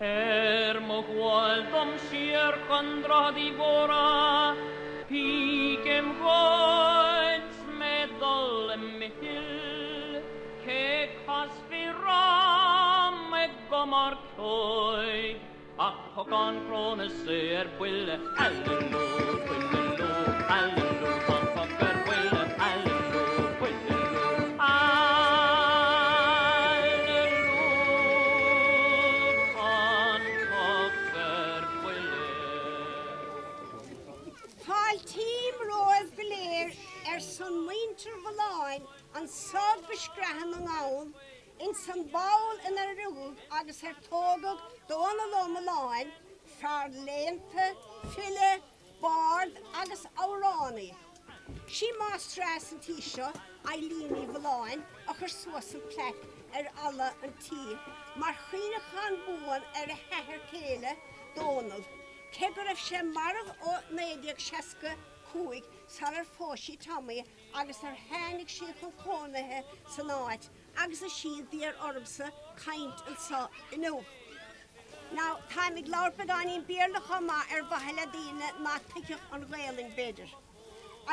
Ar mo ghabháil dom siar chun Droichead Uí Mhórdha, Feicim dhuit 's mé dul i mhoill, Cé casfaí romham i gcumar ceoigh, Ach pocán crón is é ar buile, Aililiú, buililiú, aililiú, Tá an poc ar buile, aililiú, buililiú, aililiú, Tá an poc ar buile. Fáiltím romhaibh go léir ar son muintir Mhulláin anso go Screathan na nGall Ins an bpoll inar rugadh agus ar tógadh Dónall Ó Mulláin, fear léannta, file, bard agus amhránaí. Sí máistreás an tí seo, Eileen Ní Mhulláin, a chuir suas an plaic ar fhalla an tí mar chuimhneachán buan ar a hathair céile, Dónall, cé go raibh sé marbh ó 1965 sarar phós sí Tommy agus ar tháinig sí chun cónaithe san áit agus is í d'iarr ormsa caint anso inniu. Now, táim ag labhairt beagáinín Béarla chomh maith ar mhaithe le daoine ná tuigfeadh an Ghaelainn, b'fhéidir.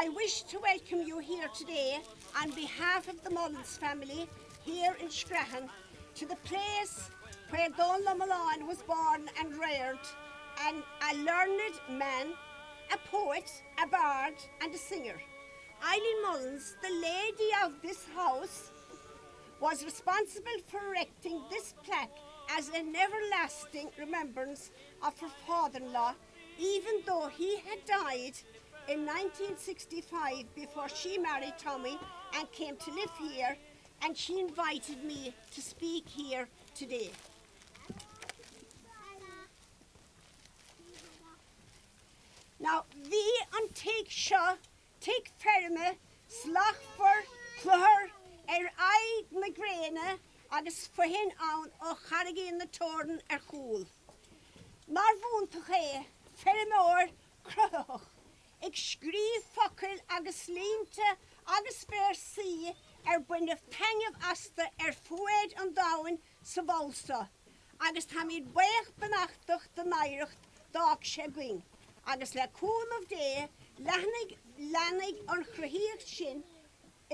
I wish to welcome you here today on behalf of the Mullins family here in Screathan to the place where Dónal Ó Mulláin was born and reared and a learned man, a poet, a bard and a singer. Eileen Mullins, the lady of this house, was responsible for erecting this plaque as an everlasting remembrance of her father-in-law, even though he had died in 1965 before she married Tommy and came to live here, and she invited me to speak here today. Now, bhí an tigh seo, tigh feirme slachtmhar cluthar ar aghaidh na gréine agus fothain ann ó Charraigín na Teorann ar chúl. Nárbh iontach é, feirmeoir cruthaitheach, ag scríobh focail agus línte agus véarsaí ar baineadh taitneamh astu ar fuaid an domhain sa bhall seo. agus táimid buíoch beannachtach don oidhreacht d'fhág sé againn, agus le cúnamh Dé leathnaigh leanfaidh an chruthaíocht sin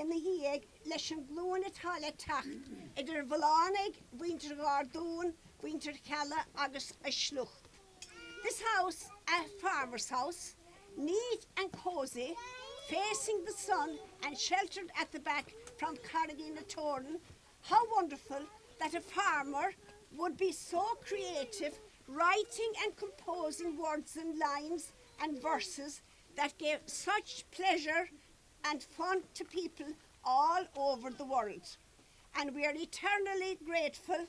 ina dhiaidh leis an glúin atá le teacht, idir Mhullánaigh, mhuintir Dhardún, mhuintir Cheallaigh agus a sliocht. This house, a farmer's house, neat and cosy, facing the sun and sheltered at the back from Carraigín na Teorann, How wonderful that a farmer would be so creative writing and composing words and lines and verses that gave such pleasure and fun to people all over the world. And we are eternally grateful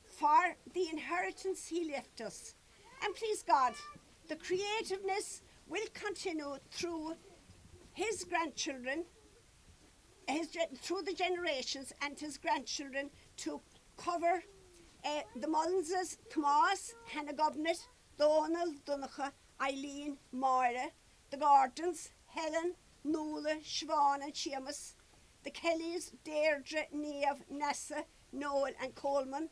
for the inheritance he left us. And please God, the creativeness will continue through his grandchildren, his, through the generations and his grandchildren to cover uh, the Mullinses, Tomás, Hannah Gobnait, Donald, Donncha, Eileen, Máire, the Gordons, Helen, Nuala, Siobhan and Seamus, the Kellys, Deirdre, Niamh, Nessa, Noel and Coleman,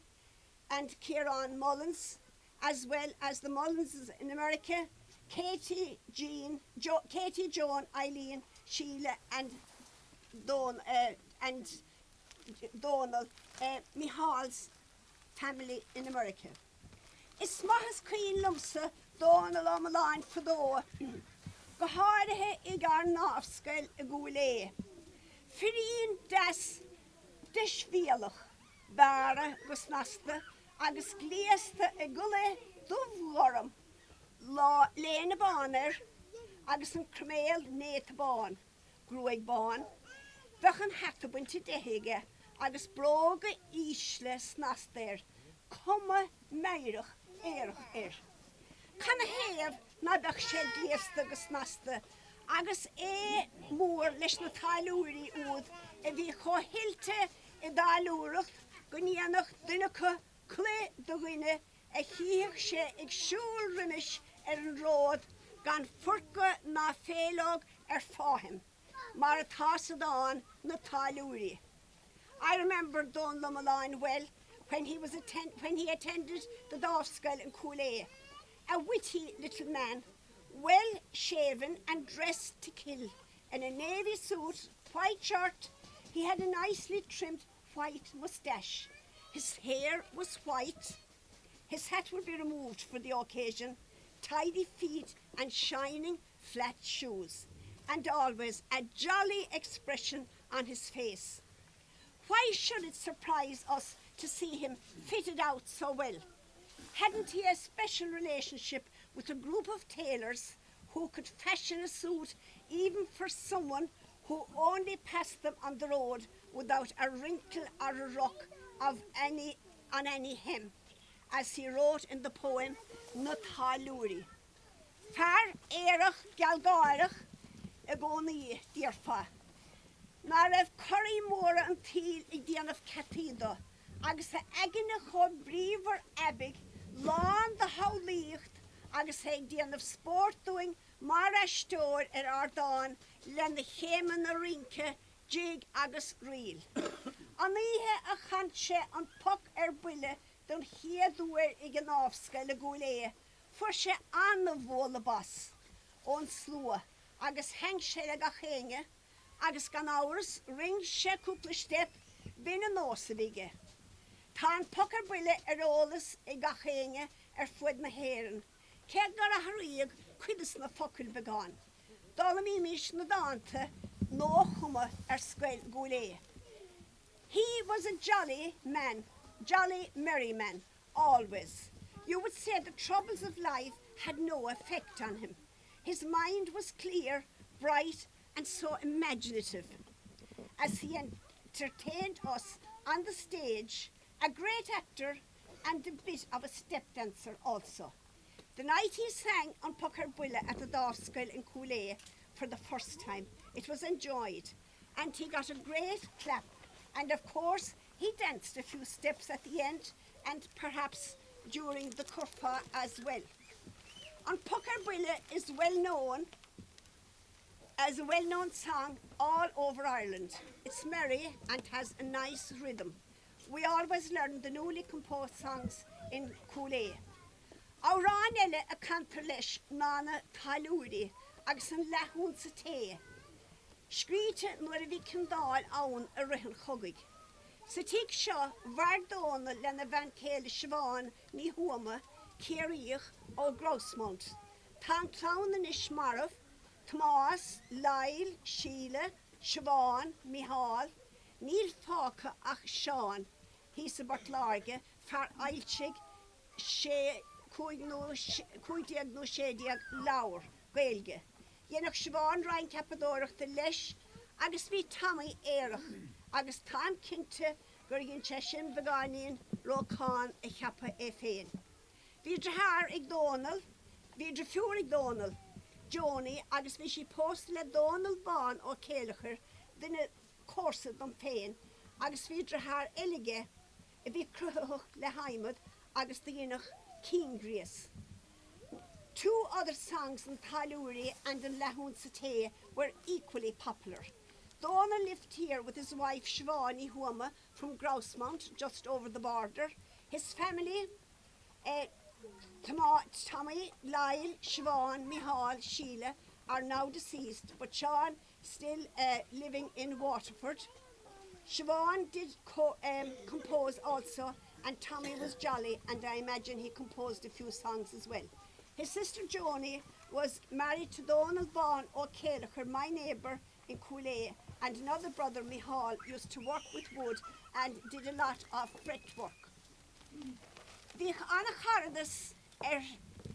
and Kieran Mullins, as well as the Mullinses in America, Katie, Jean, jo Katie, Joan, Eileen, Sheila and Don, uh, and Donal uh, Mihal's family in America. Is maith is cuimhin liomsa Dónal Ó Mulláin fadó, go háirithe ag ár ndámhscoil i gCúil Aodha. Firín deas deisbhéalach, bearrtha go snasta agus gléasta i gculaith dubhghorm, léine bán air agus an croiméal néata bán, gruaig bán. Bheadh an hata bainte de aige agus bróga ísle snasta air, cuma meidhreach aerach air. Canathaobh ná beadh sé gléasta go snasta agus é mór leis na táilliúirí úd a bhí chomh hoilte i dtáilliúireacht go ndéanfadh duine acu culaith do dhuine a chífeadh sé ag siúl roimis ar an ród gan furcadh ná féileog ar fáithim, mar atá sa dán Na Táilliúirí. I remember Dónal Ó Mulláin well. when he was when he attended the Dámhscoil in Cúil Aodha, a witty little man, well shaven and dressed to kill in a navy suit, white shirt, he had a nicely trimmed white moustache. His hair was white, his hat would be removed for the occasion, tidy feet and shining flat shoes, and always a jolly expression on his face. Why should it surprise us to see him fitted out so well? Hadn't he a special relationship with a group of tailors who could fashion a suit even for someone who only passed them on the road without a wrinkle or a ruck of any on any hem, as he wrote in the poem Na Táilliúirí. Fear aerach gealgháireach i gcónaí, déarfá, ná raibh curaí móra an tsaoil ag déanamh ceataí dó, agus a aigne chomh bríomhar aibidh, lán de shamhlaíocht agus é ag déanamh spóirt dúinn mar aisteoir ar ardán lena chéimeanna rince, jig agus ríl. An oíche a chan sé An Poc ar Buile don chéad uair ag an nDámhscoil i gCúil Aodha, fuair sé an-bhualadh bos ón slua agus sheinn sé le gach éinne agus gan amhras rinc sé cúpla steip, b'in an nós a bhí aige. Tá An Poc ar Buile ar eolas ag gach éinne ar fuaid na hÉireann, cé gur athraíodh cuid de na focail beagán. D'fhoghlaimímis na dánta nua-chumtha ar scoil i gCúil Aodha. He was a jolly man, jolly merry man, always. You would say the troubles of life had no effect on him. His mind was clear, bright and so imaginative. As he entertained us on the stage, a great actor and a bit of a step dancer also. The night he sang An Poc ar Buile at the Dámhscoil in Cúil Aodha for the first time, it was enjoyed and he got a great clap and of course he danced a few steps at the end and perhaps during the curfá as well. An Poc ar Buile is well known as a well-known song all over Ireland. It's merry and has a nice rhythm. We always learn the newly composed songs in Cúil Aodha. Amhrán eile a cantar leis ná Na Táilliúirí agus an Leathúnsa Tae, scríte nuair a bhí ciondáil ann i rith an chogaidh. Sa tigh seo, mhair Dónal lena bhean chéile Siobhán Ní Thuama, Ciarraíoch ó Grousemount. Tá an clann anois marbh, Tomás, Lyle, Síle, Siobhán, Micheál, níl fágtha ach Seán thíos i bPort Láirge, fear a fhoilsigh sé, 15 nó 16 leabhar Gaeilge. Dhéanadh Siobhán roinnt ceapadóireachta leis agus bhí Tommy aerach agus táim cinnte gur dhein sé sin beagáinín rócán a cheapadh é féin. Bhí deartháir ag Dónal, bhí drifiúr ag Dónal, Joni, agus bhí sí pósta le Dónal Bán Ó Céileachair, duine comharsa dom féin, agus bhí deartháir eile aige a bhí cruthaitheach le hadhmad agus do dheineadh cinn-ghríos. Two other songs Na Táilliúirí and An Leathúnsa Tae were equally popular. Dónal lived here with his wife Siobhán Ní Thuama from Grousemount, just over the border. His family, uh, Tommy, Lyle, Siobhan, Micheál, Sheila, are now deceased, but Sean still uh, living in Waterford. Siobhan did co um, compose also, and Tommy was jolly, and I imagine he composed a few songs as well. His sister Joni was married to Donald Vaughan O'Callaghan, my neighbour in Cúil Aodha, and another brother, Micheál, used to work with wood and did a lot of fretwork. Bhíodh an-charadas ar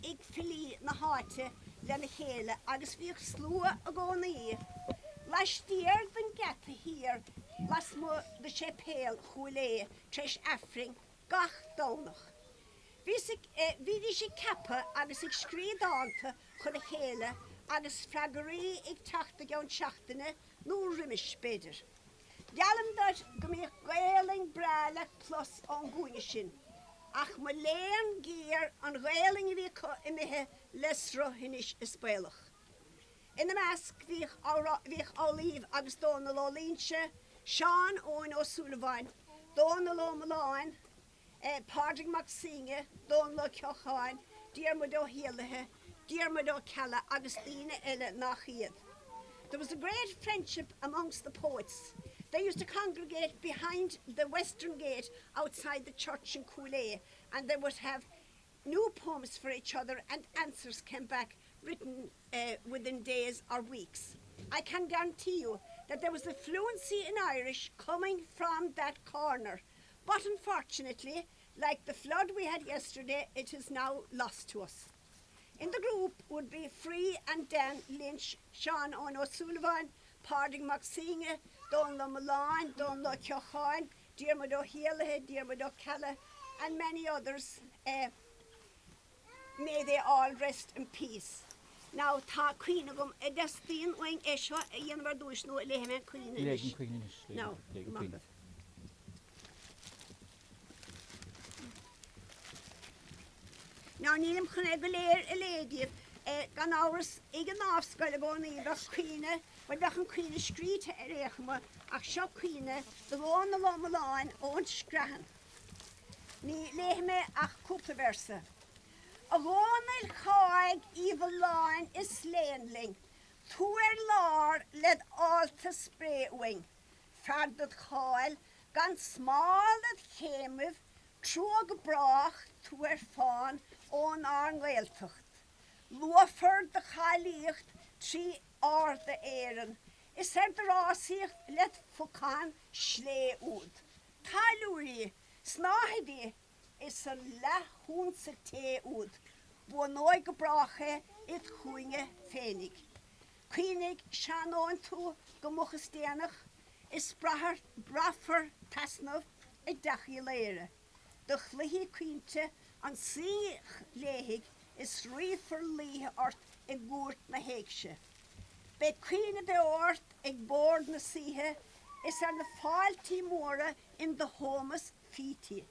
ag filí na háite lena chéile agus bhíodh slua i gcónaí laistiar den gheata thiar lasmuigh de séipéal Chúil Aodha tar éis Aifrinn gach Domhnach. Bhídís ag ceapadh agus ag scríobh dánta chun a chéile agus freagraí ag teacht i gceann seachtaine nó roimis, b'fhéidir. Geallaim duit go mbíodh Gaelainn breá le clos ón gcúinne sin, ach mo léan géar an Ghaelainn a bhí acu imithe le sruth anois is baolach. Ina measc bhíodh bhíodh Amhlaoibh agus Dónall Ó Loingsigh, Seán Eoin Ó Súilleabháin, Dónall Ó Mealláin. Pádraig Mac Suibhne, Dónall Ó Ceocháin, Diarmuid Ó hÉallaithe, Diarmuid Ó Ceallaigh agus daoine eile nach iad. There was a great friendship amongst the poets. They used to congregate behind the western gate outside the church in Cúil Aodha and they would have new poems for each other and answers came back written uh, within days or weeks. I can guarantee you that there was a fluency in Irish coming from that corner. But unfortunately, like the flood we had yesterday, it is now lost to us. In the group would be Free and Dan Lynch, Seán Eoin Ó Súilleabháin, Pádraig Mac Suibhne, Dónall Ó Mealláin, Dónall Ó Ceocháin, Diarmuid Ó hÉallaithe, Diarmuid Ó Ceallaigh, and many others. Uh, may they all rest in peace. Now tá caoineadh agam an dteastaíonn uainn é seo a dhéanamh ar dtúis nó an léifidh mé an caoineadh anois? Léigh an caoineadh anois. Now, maith agat. Now nílim chun é go léir a léamh daoibh. Gan amhras, ag an ndámhscoil i gcónaí bheadh caoineadh, bhuel bheadh an caoineadh scríte ar aon chuma, ach seo caoineadh do Dhónall Ó Mealláin ón Screathan. Ní léifidh mé ach cúpla véarsa. A Dhónaill cháidh Uí Mhealláin is léan linn, tú ar lár led fhálta spré uainn. Fear dod cháil gan smál id chéimibh, trua go brách tú ar fán ón ár nGaeltacht. Luafar do cháilíocht trí arda Éireann, is ar do rásaíocht led phocán slé úd. Táilliúirí, snáthaidí is an leathúnsa tae úd, buanóidh go brách é id chúinne féinig. Cuimhneoidh sean-Eoin tú go moch is déanach, is braithfear t-easnamh i dTeach Uí Laoghaire. Do chluichí caointe an saoi léithigh is rífear laoithe ort i gcúirt na héigse. Beidh cuimhne bheo ort ag bord na saoithe is ar na fáiltí móra in do shómas fítí.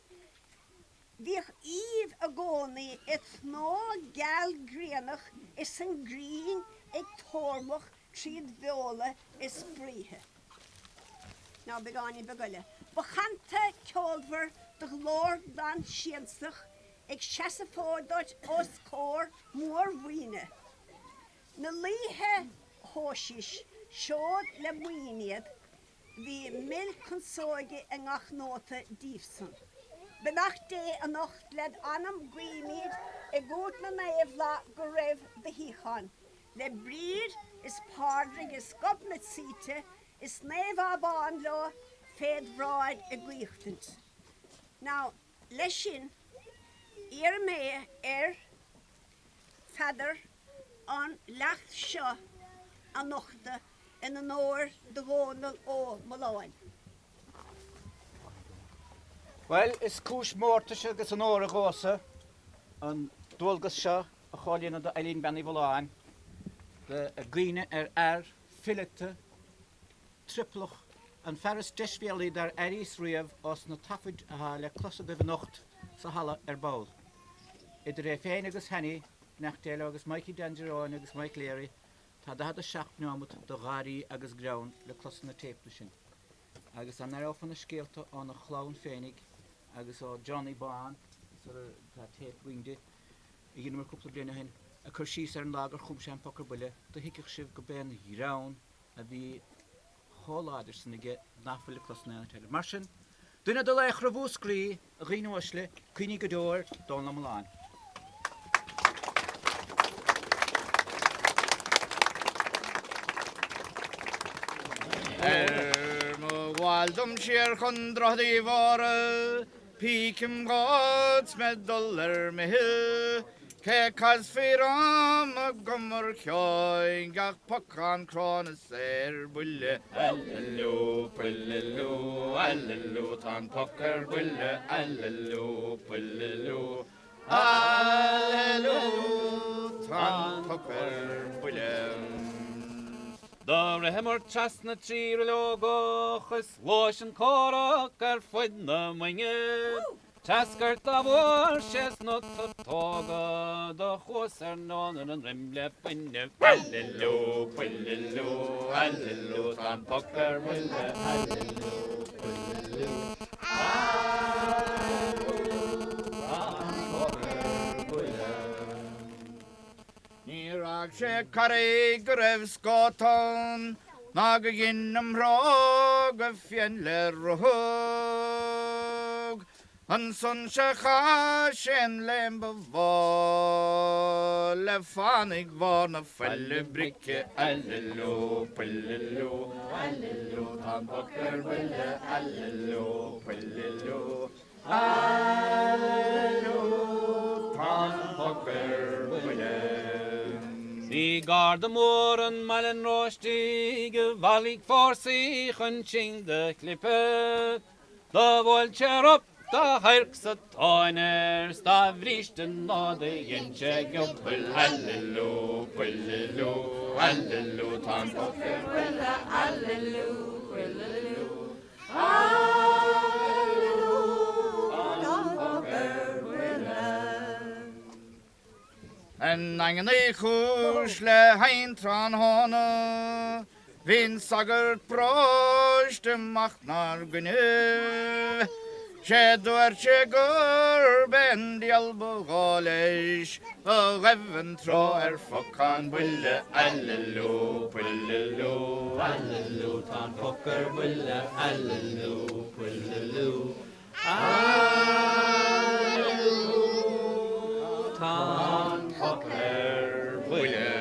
Bhíodh aoibh i gcónaí id chnó geal grianach is an ghrian ag tórmach tríd bheola is bhraoithe. Now beagáinín beag eile. Ba chanta ceolmhar do ghlór glan siansach ag seasamh fóid duit os comhair mórbhuíne. Na laoithe a thomhaisis, seod le maoin iad, bhí mil cunsóige i ngach nóta díobhsan. Beannacht Dé anocht led anam guímid i gcúirt na naomh lá go raibh do shuíochán le Bríd is Pádraig is Gobnait suite is Naomh Abán leo féd bhráid a gcaochtaint. Now, leis sin, iarrfaidh mé ar Pheadar an leacht seo a nochtadh in onóir do Dhónall Ó Mealláin. Bhuel, is cúis mórtais agus onóra dhomhsa an dualgas seo a chomhlíonadh d'Eilín Bean Uí Mhealláin, i gcuimhne ar fhear fileata triopallach, an fear is deisbhéalaí dar airíos riamh ós na taifid atá le clos agaibh anocht sa halla ar ball. Idir é féin agus Hanny, beannacht Dé leo, agus Mikey Dan Jerome agus Mike Leary, tá 47 neomat de gháirí agus greann le clos sna téipeanna sin. Agus dá n-aireofa na scéalta óna chlann féinig agus ó Johnny Bán, tá téip againn de, a dheineamar cúpla bliain ó shin, ag cur síos ar an lá gur chum sé An Poc ar Buile, do thuigfeadh sibh go b'é an greann a bhí chomh láidir san aige nach bhfuil le clos in aon áit eile. Mar sin, duine de laochra Mhúscraí, a dhaoine uaisle, cuimhnígí go deo ar Dónall Ó Mealláin. Ar mo ghabháil dom siar chun Droichead Uí Mhórdha, Pícim dhot 's mé dul ar mhicheall, Cé casfaí romham i gcumar cheoin Gach pocán crón is é ar buile. Aililiú, puililiú, aililiú, Tá an poc ar buile, aililiú, puililiú, aililiú, Tá an poc ar buile. Do ritheamar trasna trí roileogach is ghluais an comhrac ar fuid na moinge. Treascairt dá bhfuair sé sna tortóga do chuas ar ndóin ar a ndroim le fuinneamh. Aililiú, puililiú, aililiú, tá an poc ar buile, aililiú, puililiú, aililiú, D'fhág sé carraig go raibh scót ann ná go dhein an threo go fiain le ruthag. Ansan 'sea chaith sé an léim ba mhó le fánaidh bharr na faille brice. Aililiú, puililiú, aililiú, tá an poc ar buile, aililiú, puililiú. Aililiú, tá an poc ar buile. Bhí garda mór i mBaile an Róistigh a bhailigh fórsaí chun sinn do chlipeadh. Do bhuail sé rop dá hadharc sa tóin air 's dá bhríste ná do dhein sé giobail. Aililiú, puililiú, aililiú, tá an poc ar buile, aililiú, puililiú. Aililiú, tá an poc ar buile. I nDaingean Uí Chúis le haon tráthnóna bhí an sagart paróiste amach 'nár gcoinnibh. 'Sé dúirt sé gurb é an diabhal ba ghó leis a ghaibh an treo ar phoc an bhuille. Aililiú, puililiú, aililiú, tá an poc ar buile, aililiú, puililiú, aililiú, tá an poc ar buile.